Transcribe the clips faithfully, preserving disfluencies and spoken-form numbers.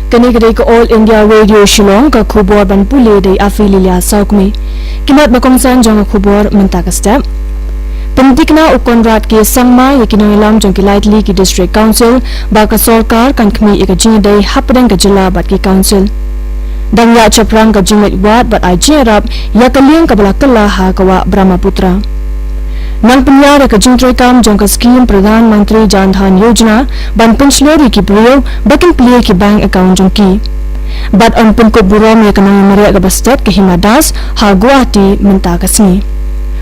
Kane ka dei ka All India Radio Shillong, ka khubor ban pule da i Afi Lilia Sawkmi. Ki mat ba kongsan jong ka khubor mynta ka step. Pynthikna u Conrad K Sangma ïa ki nongïalam jong ki lai tylli ki District Council ba ka sorkar kan khmih ïa ka jingïadei hapdeng ka jylla bad ki council. Dang ïa shaphrang ka jingleit wad bad ai jingïarap ïa ka lieng kaba la kylla ha ka wah Brahmaputra. Nang pynïar ïa ka jingtreikam jong ka skim Pradhan Mantri Jan Dhan Yojana ban pynshlur ïa ki briew ba kin plie ki bank account jong ki. Bad yn pynkup burom ïa ka nongïamareh kaba stet ka Hima Das ha Guwahati mynta ka sngi.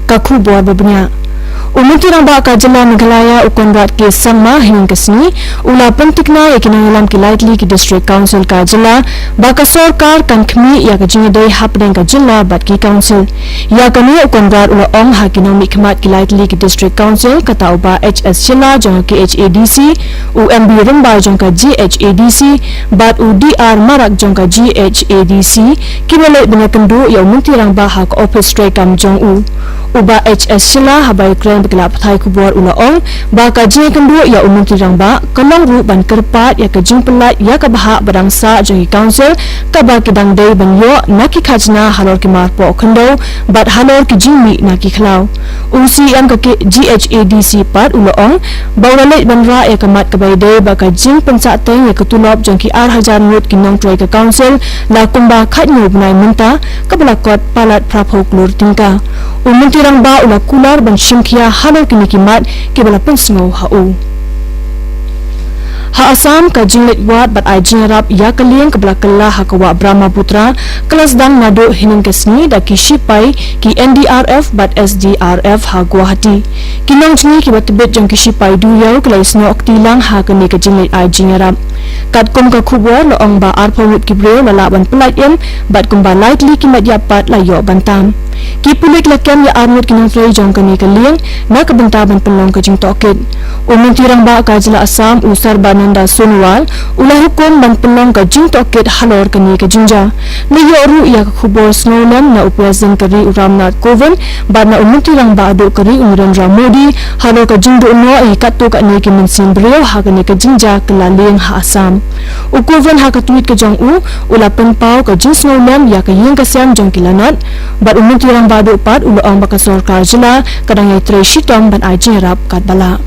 Ka khubor ba bniah. U Myntri Rangbah ka jylla Meghalaya u Conrad K Sangma hynnin ka sngi u la pynthikna ïa ki nongïalam ki lai tylli ki District Council ka jylla ba ka sorkar kan khmih ïa ka jingïadei hapdeng ka jylla bad ki council. Ïa kane u Conrad u la ong ha ki nongmihkhmat ki lai tylli ki District Council, kata u Bah H S Shylla jong ka K H A D C, u M B Rymbai jong ka G H A D C, bad u D R Marak jong ka G H A D C, kiba leit ban ïakynduh ïa u Myntri Rangbah ha ka ophis treikam jong u. U Bah H S Shylla haba ïakren bad ki lad pathai khubor u la ong ba ka jingïakynduh ïa u Myntri Rangbah ka long ruh ban kyrpad ïa ka jingpyllait ïa ka bhah ba dang sah jong ki council kaba ki dang dei ban ïoh na ki khajna halor ki mar poh khyndew bad halor ki jingmih na ki khlaw. U C E M ka K-, G H A D C pat u la ong ba u la leit ban rah ïa ka mat kaba ïadei bad ka jingpynsahteng ïa ka tulop jong ki ar hajar ngut ki nongtrei ka council la kumba khatñiew bnai mynta, kaba la kot palat phra phew klur tyngka. U Myntri Rangbah u la kular ban shim khia halor kine ki mat kiba la pynsngew ha u. Ha Assam, ka jingleit wad bad ai jingïarap ïa ka lieng kaba la kylla ha ka wah Brahmaputra ka la sdang naduh hynnin ka sngi da ki shipai ki N D R F bad S D R F ha Guwahati. Ki nongjngi kiba tbit jong ki shipai duriaw ki la ïasnoh kti lang ha kane ka jingleit ai jingïarap. Katkum ka khubor la ong ba arphew ngut ki briew la lah ban pyllait im bad kumba lai tylli ki met ïap pat la ïoh ban tam. Ki pulit la kem ïa arngut ki nongtrei jong kane ka lieng na ka bynta ban pynlong ka jingtohkit. U Myntri Rangbah ka jylla Assam u Sarbananda Sonowal u la hukum ban pynlong ka jingtohkit halor kane ka jingjia. La ïoh ruh ïa ka khubor sngewlem na u President ka ri u Ramnath Kovind bad na u Myntri Rangbah duh ka ri u Narendra Modi halor ka jingduh noh ïa katto katne ki mynsiem briew ha kane ka jingjia kylla lieng ha Assam. U Kovind ha ka tweet ka jong u u la pynpaw ka jingsngewlem ïa ka ïing ka sem jong ki lanot, bad u Myntri Rangbah duh pat u la ong ba ka sorkar jylla ka dang ïai trei shitom ban ai jingïarap katba lah.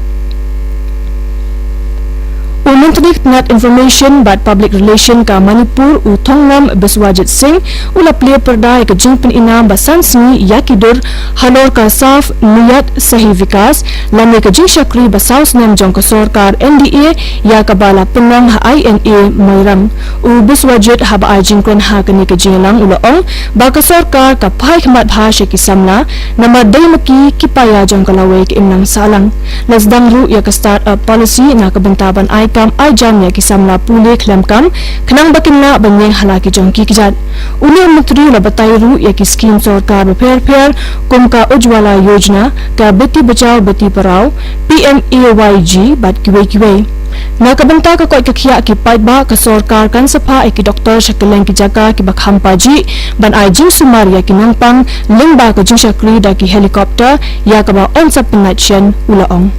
U Myntri ka tnat Information bad Public Relation ka Manipur u Thongam Biswajit Singh u la plie pyrda ïa ka jingpyninam ba san sngi ïa ki dur halor ka Saaf Niyat Sahi Vikas lane ka jingshakri ba saw snem jong ka sorkar N D A ïa kaba la pynlong ha I N A Moirang. U Biswajit haba ai jingkren ha kane ka jingïalang u la ong ba ka sorkar ka phai khmat bha sha ki samla namar dei ma ki ki paia jong ka lawei ka imlang sahlang. La sdang ruh ïa ka start up policy na ka bynta ban ai kam ai jam ïa ki samla pule khlem kam khnang ba kin lah ban ïeng ha la ki jong ki kjat. Une u myntri u la batai ruh ïa ki skim sorkar bapher bapher kum ka Ujjwala Yojana, ka Beti Bachao Beti Padhao, P M A Y G bad kiwei kiwei. Na ka bynta ka koit ka khiah ki paidbah, ka sorkar kan sa phah ïa ki doktor sha kylleng ki jaka kiba kham pajih ban ai jingsumar ïa ki nongpang lyngba ka jingshakri da ki helicopter ïa kaba yn sa pynnait shen, u la ong.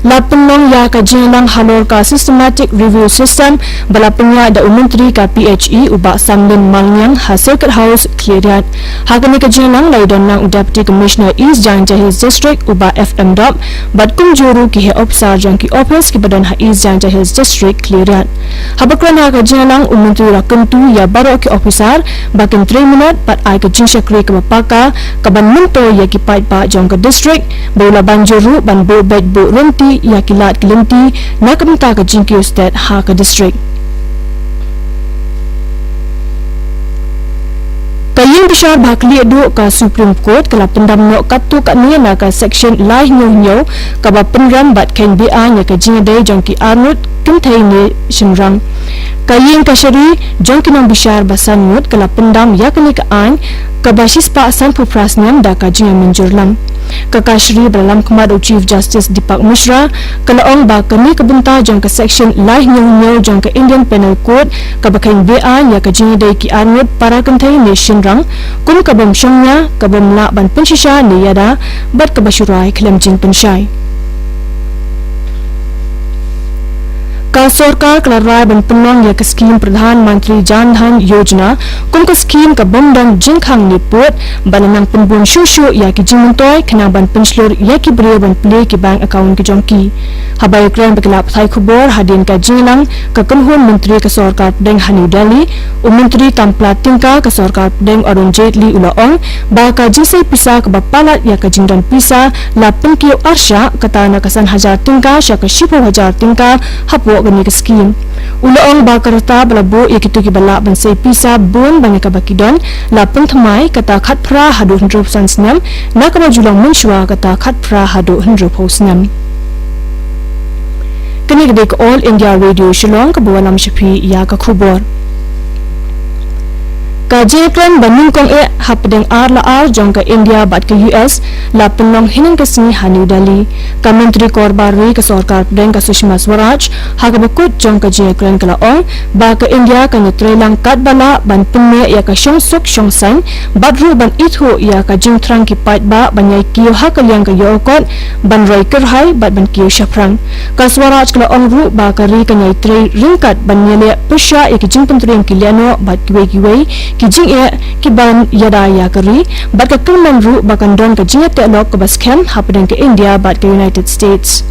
La pynlong ïa ka jingïalang halor ka Systematic Review System ba la pynïaid da u Myntri ka P H E u Bah Samlim Malniang ha Circuit House Khliehriat. Ha kane ka jingïalang la ïadon lang u Deputy Commissioner East Jaintia Hills District u Bah F M Dop bad kumjuh ruh ki heh ophisar jong ki ophis kiba don ha East Jaintia Hills District Khliehriat. Haba kren ha ka jingïalang u Myntri u la kyntu ïa baroh ki ophisar ba kin trei minot bad ai ka jingshakri kaba paka kaban myntoi ïa ki paidbah jong ka district, ba u la ban jur ruh ban buh beit buh rynti ïa ki lad ki lynti na ka bynta ka jingkiew stet ha ka district. Ka ïing bishar ba khlieh duh ka Supreme Court ka la pyndam noh katto katne na ka section lai hynñiew hynñiew kaba pynrem bad kheiñ be-aiñ ïa ka jingïadei jong ki arngut kynthei ne shynrang. Ka ïing kashari jong ki nongbishar ba san ngut ka la pyndam ïa kane ka aiñ kaba shispah sanphew phra snem da ka jingïamynjur lang. Ka kashari ba la lam khmat u Chief Justice Deepak Mishra ka la ong ba kane ka bynta jong ka section lai hynñiew hynñiew jong ka Indian Penal Code kaba kheiñ be-aiñ ïa ka jingïadei ki arngut para kynthei ne shynrang kum ka bym shongnia, ka bym lah ban pynshisha ne ïada bad kaba shu rai khlem jingpynshai. Ka Ka sorkar ka la rai ban pynlong ïa ka skhim Pradhan Mantri Jan Dhan Yojana kum ka skhim ka bym don jingkhang ne pud, ba la nang pynbun shuh shuh ïa ki jingmyntoi khnang ban pynshlur ïa ki briew ban plie ki bank account ki jong ki. Haba ïakren bad ki lad pathai khubor hadien ka jingïalang ka kynhun myntri ka sorkar pdeng ha New Delhi, u Myntri kam pla tyngka ka sorkar pdeng Arun Jaitley u la ong ba ka jingsei pisa kaba palat ïa ka jingdon pisa la pynkiew arshah, kata na ka san hajar tyngka sha ka shiphew hajar tyngka hapoh kane ka skhim. U la ong ba ka rta ba la buh ïa kito kiba lah ban sei pisa bun ban ïa kaba ki don la pynthymmai, kata khatphra haduh hynriewphew san snem, na kaba ju long mynshuwa kata khatphra haduh hynriewphew snem. Kane ka dei ka All India Radio Shillong kaba wallam sha phi ïa ka khubor. Ka jingïakren banyngkong eh hapdeng ar la ar jong ka India bad ka U S la pynlong hynnin ka sngi ha New Delhi. Ka Myntri Korbar Ri ka sorkar pdeng ka Sushma Swaraj ha kaba kut jong ka jingïakren ka la ong ba ka India kan ïatreilang katba lah ban pynmih ïa ka shongsuk shongsaiñ bad ruh ban ithuh ïa ka jingthrang ki paidbah ban ïai kiew ha ka liang ka ïoh kot ban roi kyrhai bad ban kiew shaphrang. Ka Swaraj ka la ong ruh ba ka ri kan ïai trei ryngkat ban ïaleh pyrshah ïa ki jingpyntriem ki lehnoh bad kiwei kiwei ki jingeh kiban ïada ïa ka ri, bad ka kyrmen ruh ba kan don ka jingïateh lok kaba skhem hapdeng ka India bad ka United States.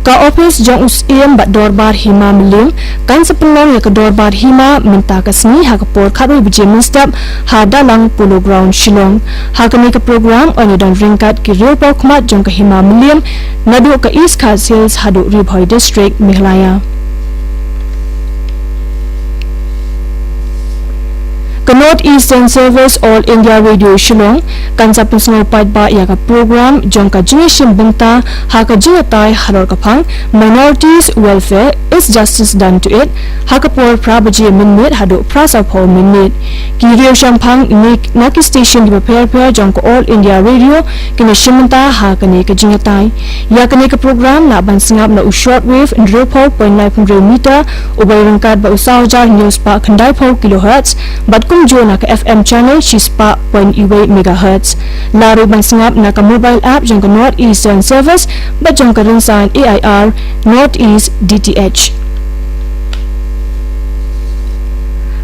Ka ophis jong u Syiem bad Dorbar Hima Mylliem kan sa pynlong ïa ka Dorbar Hima mynta ka sngi ha ka por khatwei baje mynstep ha Dalang Polo Ground Shillong. Ha kane ka program yn ïadon ryngkat ki riewpawkhmat jong ka Hima Mylliem naduh ka East Khasi Hills haduh Ri Bhoi District, Meghalaya. Ka North Eastern Service All India Radio Shillong kan sa pynsngew paidbah ïa ka program jong ka jingïashim bynta ha ka jingïatai halor ka phang Minorities Welfare, Is Justice Done to It? Ha ka por phra baje mynmiet haduh phra sawphew mynmiet. Ki riewshemphang na ki station kiba pher pher jong ka All India Radio kin ïashim bynta ha kane ka jingïatai. Ïa kane ka program lah ban sngap na u shortwave hynriewphew point lai phew hynriew meter, uba ïaryngkat bad u saw hajar hynñiew spah khyndaiphew kilohertz, bad kumjuh na ka F M channel shispah point wei megahertz. Lah ruh ban sngap na ka mobile app jong ka North Eastern Service bad jong ka rynsan A I R North East D T H.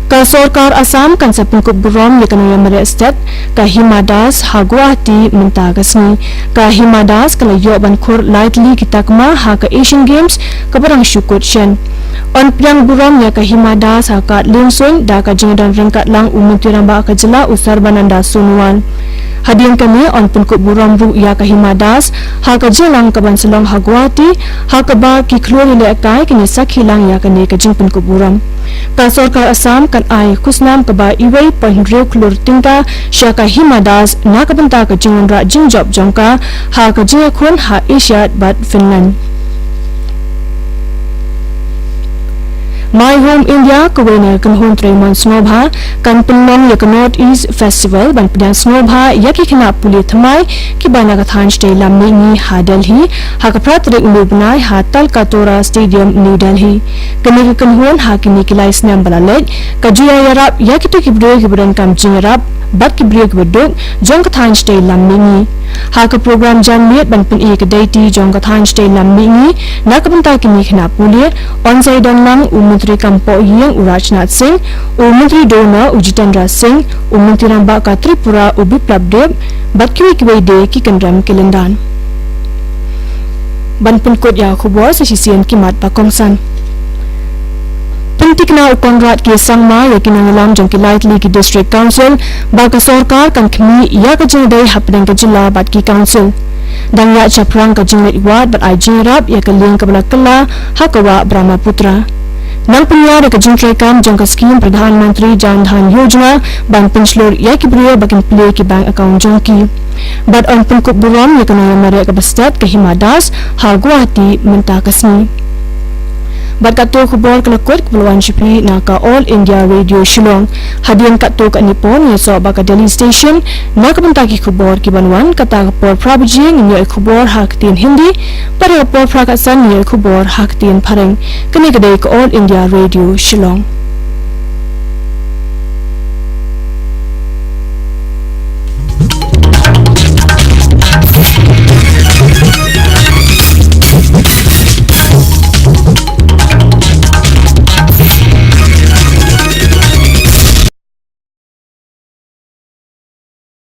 Ka sorkar Assam kan sa pynkup burom ïa ka nongïamareh stet ka Hima Das ha Guwahati mynta ka sngi. Ka Hima Das ka la ïoh ban khur lai tylli ki takma ha ka Asian Games kaba dang shu kut shen. Yn pdiang burom ïa ka Hima Das ha ka kat liengsuiñ da ka jingdon ryngkat lang u Myntri Rangbah ka jylla u Sarbananda Sonowal. Hadien kane yn pynkup burom ruh ïa ka Hima Das ha ka jingïalang kaban sa long ha Guwahati, ha kaba ki khlur ïalehkai kin ïasakhi lang ïa kane ka jingpynkup burom. Ka sorkar Assam kan ai khusnam kaba iwei point hynriew klur tyngka sha ka Hima Das na ka bynta ka jingwanrah jingjop jong ka ha ka jingïakhun ha Asiad bad Finland. My Home India, kawei na ka kynhun trei mon sngewbha, kan pynlong ïa ka North East Festival ban pdiang sngewbha ïa ki khynnah pule thymmai kiba na ka thaiñ shatei lam mihngi ha Delhi ha ka phra tarik u bnai ha Talkatora Stadium, New Delhi. Kane ka kynhun ha kine ki lai snem ba la leit ka ju ïa ïarap ïa kito ki briew kiba donkam jingïarap bad ki briew kiba duk jong ka thaiñ shatei lam mihngi. Ha ka program janmiet ban pyni ka deiti jong ka thaiñ shatei lam mihngi na ka bynta kine ki khynnah pule, yn sa ïadon lang u Myntri kam pohïing u Rajnath Singh, u Myntri DoNER u Jitendra Singh, u Myntri Rangbah ka Tripura u Biplab Deb, bad kiwei kiwei de ki kynrem ki lyndan. Ban pynkut ïa ka khubor sa shisien ki mat ba kongsan. Pynthikna u Conrad K Sangma ïa ki nongïalam jong ki lai tylli ki District Council ba ka sorkar kan khmih ïa ka jingïadei hapdeng ka jylla bad ki council. Dang ïaid shaphrang ka jingleit wad bad ai jingïarap ïa ka lieng kaba la kylla ha ka wah Brahmaputra. Nang pynïar ïa ka jingtreikam jong ka skhim Pradhan Mantri Jan Dhan Yojana ban pynshlur ïa ki briew ba kin plie ki bank account jong ki. Bad yn pynkup burom ïa ka nongïamareh kaba stet ka Hima Das ha Guwahati mynta ka sngi. Bad katto khubor ka la kut kaba la wan sha phi na ka All India Radio Shillong. Hadien katto katne por ngin ïasoh bad ka Delhi Station na ka bynta ki khubor ki ban wan, kata ka por phra baje ngin ïoh ïa ki khubor ha ka ktien Hindi, bad ha ka por phra khatsan ngin ïoh ïa ki khubor ha ka ktien Phareng. Kane ka dei ka All India Radio Shillong.